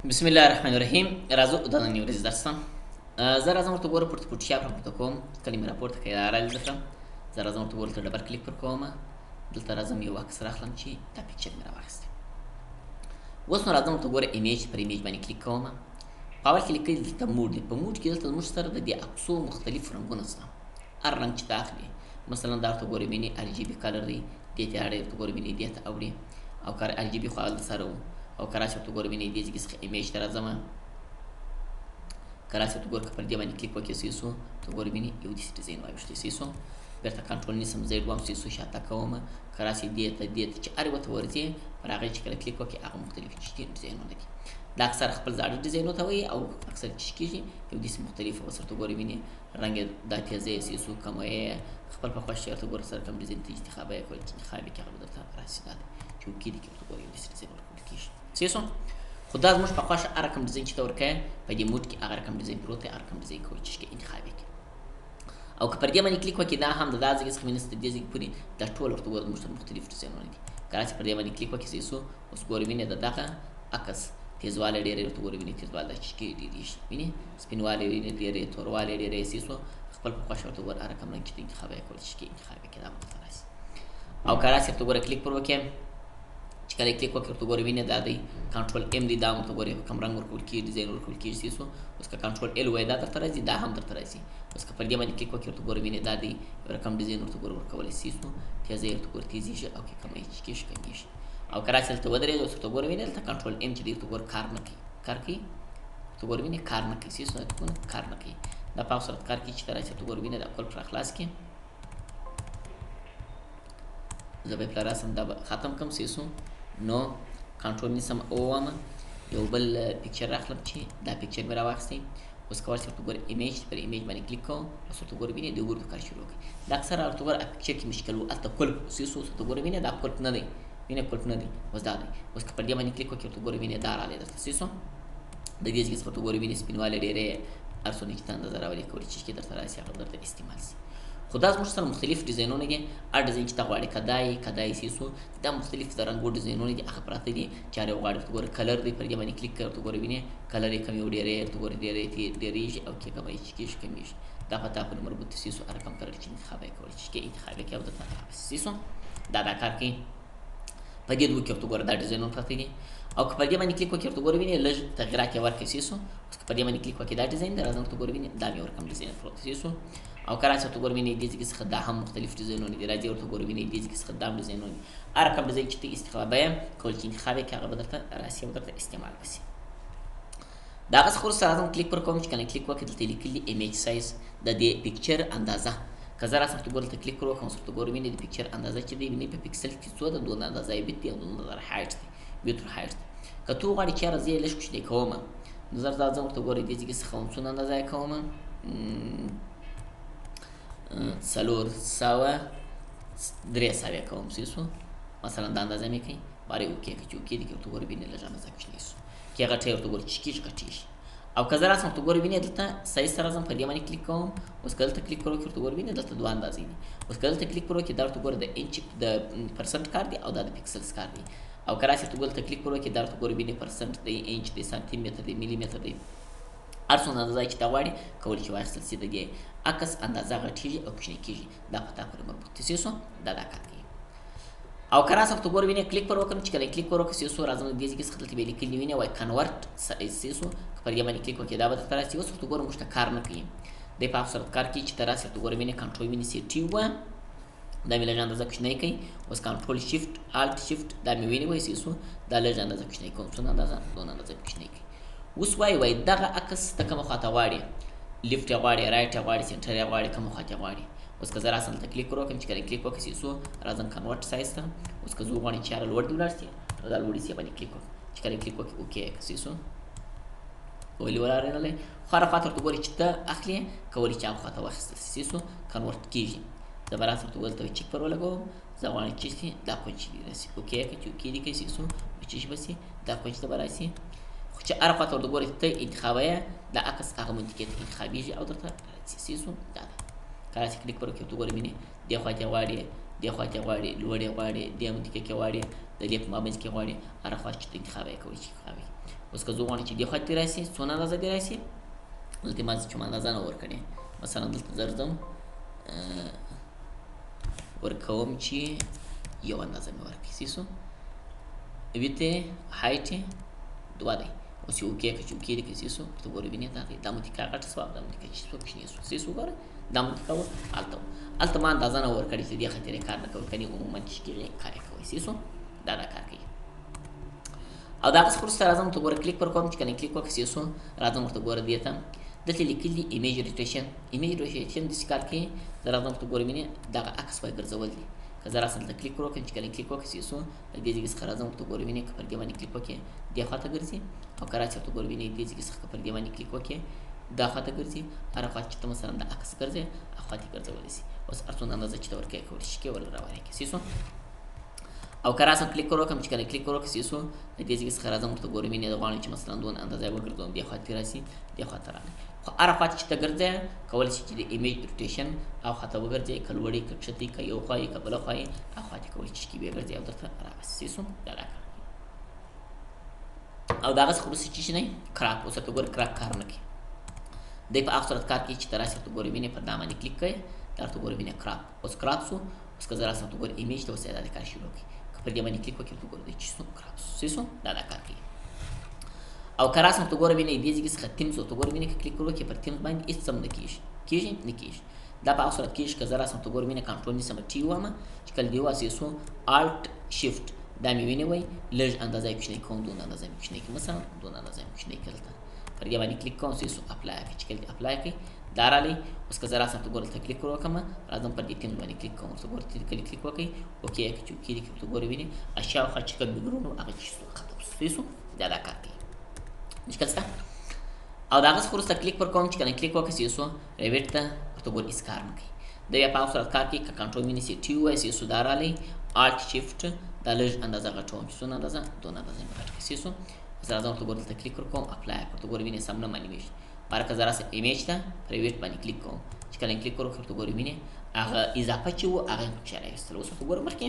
بسم الله الرحمن الرحیم. راځو د نن ورځې درس ته. زه راځم ورته ګوره پورته فوټوشاپ راپورته کوم. کله مې راپورته کړی، دا راغلی دلته. زه راځم ورته ګوره، double click پر کوم. دلته راځم، یو عکس راخلم چې دا picture مې راواخیستی. اوس نو راځم ورته ګوره image، پر image باندې کلیک کوم. په اول کې لیکلي دلته mode دی. په mode کې دلته زموږ سره د دې عکسو مختلف رنګونه شته. هر رنګ چې ته اخلي، مثلا دا ورته ګوره وینې RGB color دی، دې ته اړوي، ورته ګوره وینې دې ته اوړي، او که RGB خو هلته سره وو. او که راشي ورته ګوره وینې دې ځای څخه image ته راځم. که راشي ورته ګوره، که پر دې باندې کلیک وکړې سي سو، ورته ګوره وینې یو داسې design واوښتی سي سو. بېرته کنټرول نیسم، Z وم سي سو، شاته کوم. که راشي دې ته، دې ته چې هر یوه ته ورځې، پر هغې چې کله کلیک وکړې، هغه مختلف چې ډیزاینونه دي. دا اکثر خپل زاړه ډیزاینو ته وایي او اکثر چې کېږي یو داسې مختلف. اوس ورته ګوره وینې رنګ یې دا تېزی سي سو، کموي خپل په خوښه. ورته ګوره سره کوم ډیزاین ته انتخاب یې کول چې انتخاب یې کړي، هغه به درته راسي. دا دی چې okay دي کې ورته ګوره یو داسې ډیزاین ورکول کېږي سي سو. خو دا زموږ په خوښه هر رقم ډیزاین چې ته ورکوې، په دې mode کې هغه رقم ډیزاین پروت دی. هر رقم ډیزاین کوي چې انتخاب یې کړي. او که پر دې باندې کلیک وکړي، دا هم د دا ځای څخه وینې تر دې ځای پورې دا ټول ورته ګوره زموږ سره مختلف ډیزاینونه دي. که راسي پر دې باندې کلیک وکړي سي سو، اوس ګوره وینې د دغه عکس تیزوالی ډېری. ورته ګوره وینې تیزوالی دا چې ډېرېږي، وینې سپینوالی وینې ډېری، توروالی ډېری سي سو. خپل په خوښه ورته ګوره هر رقم رنګ چې ته انتخاب یې کول چې انتخاب یې کړي، دا به درته راسي. او که راسي ورته ګوره کلیک پر وکړې، چې کله کلیک وکړې ورته ګوره وینې دا دی control M دی. دا ورته ګوره کوم رنګ ورکول کېږي، ډیزاین ورکول کېږي سي سو. اوس که control L وایي، دا درته راځي، دا هم درته راځي. اوس که پر دې باندې کلیک وکړې، ورته ګوره وینې دا دی یو رقم ډیزاین ورته ګوره ورکولی سي سو. تیزی ورته ګوره تیزېږي او که کمی چې کېږي کمېږي. او که راسي دلته ودرېږي، اوس ورته ګوره وینې دلته control M چې دی ورته ګوره کار نه کوي. کار کوي؟ ورته ګوره وینې کار نه کوي سي سو، کار نه کوي. دا په هغه صورت کار کوي چې ته راسي ورته ګوره وینې دا کل پر خلاص کړي. زه به پله راسم، دا به ختم کم سي سو. نو کنټرول نیسم او وامه، یو بل picture راخلم چې دا picture مې راواخیستی. اوس که ورسې ورته ګوره image، پر image باندې کلیک کوم. اوس ورته ګوره وینې د ورته کار شروع کړي. دا اکثره ورته ګوره picture کې مشکل و، هلته کلپ سي سو. اوس ورته ګوره وینې دا کلپ نه دی، وینې کلپ نه دی، اوس دا دی. اوس که پر دې باندې کلیک وکړې، ورته ګوره وینې دا راغلی درته سي سو. د دې ځای څخه ورته ګوره وینې سپینوالی ډېری، هر څونه چې ته اندازه راولې کولی چې درته راسي، هغه درته استعمال سي. خو دا زموږ سره مختلف ډیزاینونه دي. هر ډیزاین چې ته غواړې، که دا یې که دا یې سي سو، دا مختلف د رنګو ډیزاینونه دي، هغه پراته دي چې هر یو غواړي. ورته ګوره color دی، پر دې باندې کلیک کړه، ورته ګوره وینې color یې کم یو ډېری، ورته ګوره ډېری ډېرېږي او کې کمی چې کېږي کمېږي. دا په تا پورې مربوط سي سو. هر رقم color چې انتخاب یې کولی چې انتخاب یې کړي او درته سي سو. دا دا کار کوي. په دې دوه کې ورته ګوره دا ډیزاینونه پراته دي. او که پر دې باندې کلیک وکړې، ورته ګوره وینې لږ تغیرات یې ورکړي سي سو. اوس که پر دې باندې کلیک وکړې، دا ډیزاین دی، راځم ورته ګوره وینې دا مې ورکم ډیزاین پروت سي سو. او که راسي ورته ګوره وینې دې ځای څخه دا هم مختلف ډیزاینونه دي. راځي ورته ګوره وینې دې ځای څخه دا هم ډیزاینونه دي. هر کوم ډیزاین چې ته استفاده کول چې انتخاب یې کړې، هغه به درته راسي او درته استعمال به سي. د هغه څخه وروسته راځم کلیک پر کوم. چې کله کلیک وکړې، دلته لیکلي image size، د دې picture اندازه. که زه راسم ورته ګوره دلته کلیک پر وکړم، ورته ګوره وینې د picture اندازه چې دی وینې په پیکسل کې څو ده، دونه اندازه یې width دی او دونه height دی، width height دی. که ته وغواړې چې یاره زه یې لږ کوچنی کوم، نو زه راځم ورته ګوره دې ځای څخه هم څونه اندازه یې کوم، 400، 300 یې کوم سي سو. مثلا دا اندازه مې کوي بارې okay که چې okay دي کې ورته ګوره وینې لږ اندازه کوچنی سو. کې غټه ورته ګوره چې کېږي غټېږي. او که زه راسم ورته ګوره وینې دلته سایز ته راځم، په دې باندې کلیک کوم. اوس که دلته کلیک کړو کې ورته ګوره وینې دلته دوه اندازې دي. اوس که دلته کلیک کړو کې دا ورته ګوره د انچ د percent کار دی او دا د pixels کار دی. او که راسي ورته ګوره دلته کلیک کړو کې دا ورته ګوره وینې percent دی، انچ دی، سانتي متر دی، ملي متر دی. هر څومره اندازه چې ته غواړې کولی چې واخیستل سي. د دې عکس اندازه غټېږي او کوچنی کېږي، دا په تا پورې مربوط دي سو. دا دا کار کوي. او که راسم ورته ګوره وینې کلیک پر وکړم، چې کله کلیک پر وکړم سي سو، راځم دې ځای څخه دلته بیا لیکلي وینې وایي convert size سي سو. که پر دې باندې کلیک وکړې، دا به درته راسي. اوس ورته ګوره موږ ته کار نه کوي. دی په هغه صورت کار کوي چې ته راسي ورته ګوره وینې کنټرول وینې C T ووایه، دا مې لږ اندازه کوچنی کوي. اوس control shift alt shift دا مې وینې وایي سي سو، دا لږ اندازه کوچنی کوم. څونه اندازه؟ دونه اندازه کوچنی کوي. اوس وایي دغه عکس ته کومه خواته غواړې، left یې غواړې، right یې غواړې، center یې غواړې، کومه خواته غواړې. اوس که زه راسم دلته کلیک ور وکړم، چې کله کلیک وکړم سي سو، راځم convert size ته. اوس که زه وغواړم چې یاره لوړ دې ولاړ سي، نو دا لوړې سي باندې کلیک وکړم. چې کله کلیک وکړم okay که سي سو، ولې ولاړ نه خو هره خواته ورته ګورې چې ته اخلې کولی چې هغه خواته واخیستل سي سو، convert کېږي. زه به راسم ورته دلته چک پر ولګوم. زه غواړم چې سي دا کونج دې راسي، okay که چې okay دې کوي سي سو، چې به سي دا کونج ته به راسي. خو چې هره خواته ورته ګورې ته انتخابوې، دا عکس هغه منطقې ته انتخابېږي او درته راځي سي سو. دا ده که راسي کلیک پر وکړې، ورته ګوره وینې دې خوا ته غواړې، دې خوا ته غواړي، لوړ یې غواړي، دې منطقه کې غواړي، د دې په مابینځ کې غواړي، هره خوا چې ته انتخاب یې کوي چې انتخاب. اوس که زه وغواړم چې دې خوا ته راشي، څونه اندازه دې راشي، دلته ما کومه اندازه نه ورکړې. مثلا دلته زه ځم ورکوم چې یو اندازه مې ورکړي، صحیح شو. width height دوه دی. اوس یې okay کړه چې okay دې کړه، صحیح شو. ورته ګوره وینې دا دی، دا منطقه غټه شوه، دا منطقه چې شوه کوچنۍ شوه، صحیح شو. ګوره دا منطقه وه، هلته وه، هلته ما اندازه نه ورکړې چې دې خاطر یې کار نه کوي، کنې عموماً چې کېږي کار یې کوي، صحیح شو. دا دا کار کوي. او د هغه څخه وروسته راځم ورته ګوره کلیک پر کوم چې کله کلیک وکړم، صحیح شو. راځم ورته ګوره دې ته، دلته لیکلي دي image rotation. image rotation داسې کار کوي، زه راځم ورته ګوره وینې دغه عکس وایي ګرځول دي. که زه راسم دلته کلیک وکړم چې کله کلیک وکړم، صحیح شو. له دې ځای څخه راځم ورته ګوره وینې که پر دې باندې کلیک وکړې دې خوا ته ګرځي، او که راسې ورته ګوره وینې دې ځای څخه که پر دې باندې کلیک وکړې دا خوا ته ګرځي. هره خوا چې ته مثلا د عکس ګرځې هغه خوا ته ګرځولی شي. اوس هر څومره اندازه چې ته ورکوې کولی شي کې ورله راورې کړې، صحیح شو. او که راسم کلیک وکړم چې کله کلیک وکړم، صحیح شو. له دې ځای څخه راځم ورته ګوره وینې غواړم چې مثلا دونه اندازه یې وګرځوم، دې خوا ته راسي دې خوا ته راغلی. خو هره خوا ته چې ته ګرځې کولی شي چې د image rotation او خوا ته وګرځې، که لوړې که کښتې که یو خوا یې که بله خوا یې، هغه خوا ته کولی شي چې ویې ګرځې او درته راوستي، صحیح شو. دا دا کار کوي. او د هغه څخه وروسته چې دی crop. اوس ورته ګوره crop کار نه کوي، دی په هغه صورت کار کوي چې ته راسې ورته ګوره وینې پر دا باندې کلیک کوې، دا ورته ګوره وینې crop. اوس crop شو. اوس که زه راسم ورته ګوره image ته اوس یې دا د کار شروع کړي، که پر دې باندې کلیک وکړې ورته ګوره دی چې شو crop شو، صحیح شو. دا دا کار کوي. او که راسم ورته ګوره وینې دې ځای څخه themes ورته ګوره وینې که کلیک وکړې پر themes باندې هېڅ هم نه کېږي، کېږي نه کېږي. دا په هغه صورت کېږي که زه راسم ورته ګوره وینې کنټرول نیسم T ووایم چې کله دې واسې شو alt shift دا مې وینې وای لږ اندازه یې کوچنۍ کوم، دونه اندازه مې کوچنۍ کړم، مثلا دونه اندازه مې کوچنۍ کړم. دلته پر دې باندې کلیک کوم، صحیح شو. apply کړي چې کله دې apply کړي دا راغلی. اوس که زه راسم ورته ګوره دلته کلیک وکړم، راځم پر دې themes باندې کلیک کوم، ورته ګوره کله کلیک وکړئ okay یې کړي چې okay دې کړي، ورته ګوره وینې شاوخوا چې کوم background و هغه چې شو ختم شو، صحیح شو. دا دا کار کوي، مشکل شته. او د هغه څخه وروسته کلیک پر کوم چې کله کلیک وکړم، صحیح شو. Revit ته ورته ګوره هېڅ کار نه کوي، دی بیا په هغه صورت کار کوي که کنټرول مې نیسي T ووایي، صحیح شو. دا راغلی alt shift دا لږ اندازه غټوم چې څونه اندازه دونه اندازه مې غټ کړي، صحیح شو. زه راځم ورته ګوره دلته کلیک ورکوم apply ورته ګوره وینې سم نه معلومېږي. بهر که زه راسم image ته پر Revit باندې کلیک کوم چې کله کلیک ورکړم ورته ګوره وینې هغه اضافه چې و هغه یې پکې راویستل. اوس ورته ګوره مخکې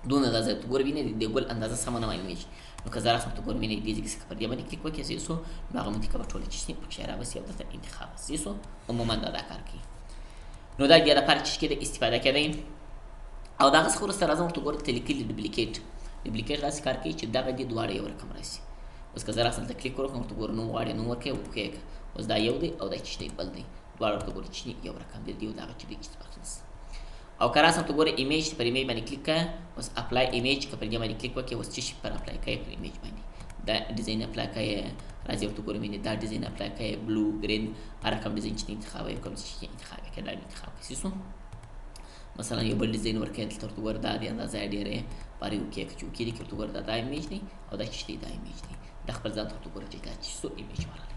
دونه اندازه ورته ګوره وینې د ګل اندازه سمه نه معلومېږي. نو که زه راسم ورته ګوره وینې دې ځای څخه پر دې باندې کلیک وکړې، صحیح شو. نو هغه منطقه به ټوله چې شي پکې راوستي او درته انتخاب صحیح شو. عموماً دا دا کار کوي. نو دا دې لپاره چې کېده استفاده کېدی. او د هغه څخه وروسته راځم ورته ګوره دلته لیکلي duplicate. duplicate داسې کار کوي چې دغه دې دواړه یو رقم راشي. اوس که زه راسم دلته کلیک وکړم ورته ګوره نوم غواړي نوم ورکړي okay کړه. اوس دا یو دی او دا چې دی بل دی، دواړه ورته ګوره چې یو رقم دی، دی او دغه چې دی هېڅ فرق نشته. او که راسم ورته ګوره image پر image باندې کلیک کړه، اوس apply image که پر دې باندې کلیک وکړې، اوس څه شي پر apply کوي پر image باندې دا design apply کوي. راځي ورته ګوره وینې دا design apply کوي، blue green هر رقم design چې انتخابوي کوم چې انتخاب کړي دا انتخاب کړي، صحیح شو. مثلا یو بل design ورکړي دلته ورته ګوره دا دی اندازه یې ډېره پرې okay کړه چې okay دي کړي، ورته ګوره دا دا image دی او دا چې دی دا image دی، دا خپل ځان ته ورته ګوره چې دا چې څو image ورغلی.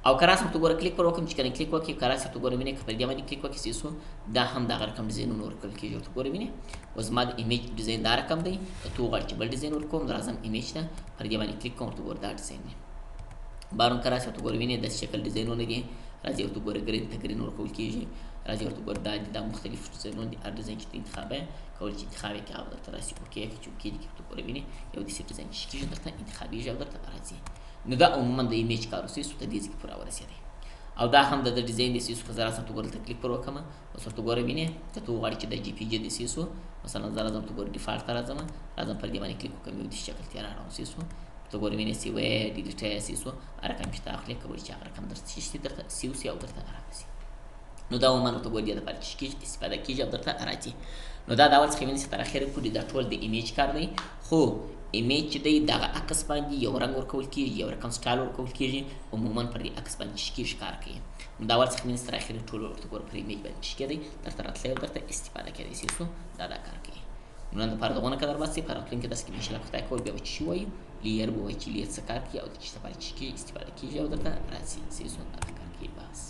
او که راسم ورته ګوره کلیک پر وکړم چې کله کلیک وکړي، که راسم ورته ګوره وینې که پر دې باندې کلیک وکړي، صحیح شو. دا هم دغه رقم ډیزاینونه ورکول کېږي. ورته ګوره وینې اوس زما د image design دا رقم دی، که ته وغواړې چې بل ډیزاین ورکوم راځم image ته پر دې باندې کلیک کوم، ورته ګوره دا ډیزاین دی. بارون که راسي ورته ګوره وینې داسې شکل ډیزاینونه دي، راځي ورته ګوره green ته green ورکول کېږي، راځي ورته ګوره دا دي، دا مختلف ډیزاینونه دي، هر ډیزاین چې ته انتخابوې کولی چې انتخاب یې کړې هغه درته راسي okay کړي چې okay دي کړي، ورته ګوره وینې یو داسې ډیزاین چې کېږي درته انتخابېږي او درته راځي. نو دا عموماً د image کار صحیح شو، ته دې ځای کې پوره ورسېدی. او دا هم د ده ډیزاین دی، صحیح شو. که زه راسم ورته ګوره دلته کلیک پر وکړم، اوس ورته ګوره وینې که ته وغواړې چې د JPG دی، صحیح شو. مثلا زه راځم ورته ګوره default ته راځم، راځم پر دې باندې کلیک وکړم یو داسې شکل ته یې راړوم، صحیح شو. ورته ګوره وینې save یې delete یې، صحیح شو. هر رقم چې ته اخلې کولی چې هغه رقم درته شي درته save شي او درته راشي. نو دا عموماً ورته ګوره دې لپاره چې کېږي استفاده کېږي او درته راځي. نو دا د اول څخه وینې چې تر اخره پورې دا ټول د image کار دی. خو image چې دی دغه عکس باندې یو رنګ ورکول کېږي، یو رقم سټایل ورکول کېږي، عموماً پر دې عکس باندې چې کېږي کار کوي. نو دا اول څخه وینې تر اخره ټول ورته ګوره پر image باندې چې کېدی درته راتلی او درته استفاده کېدی شي. څو دا دا کار کوي. نو نن دپاره دغونه قدر بس دی. په راتلونکي درس کې به انشاءالله خدای کول بیا به چې وایو layer به وایي چې layer څه کار کوي او د څه لپاره چې کېږي استفاده کېږي او درته راځي. صحیح شو، دا کار کوي بس.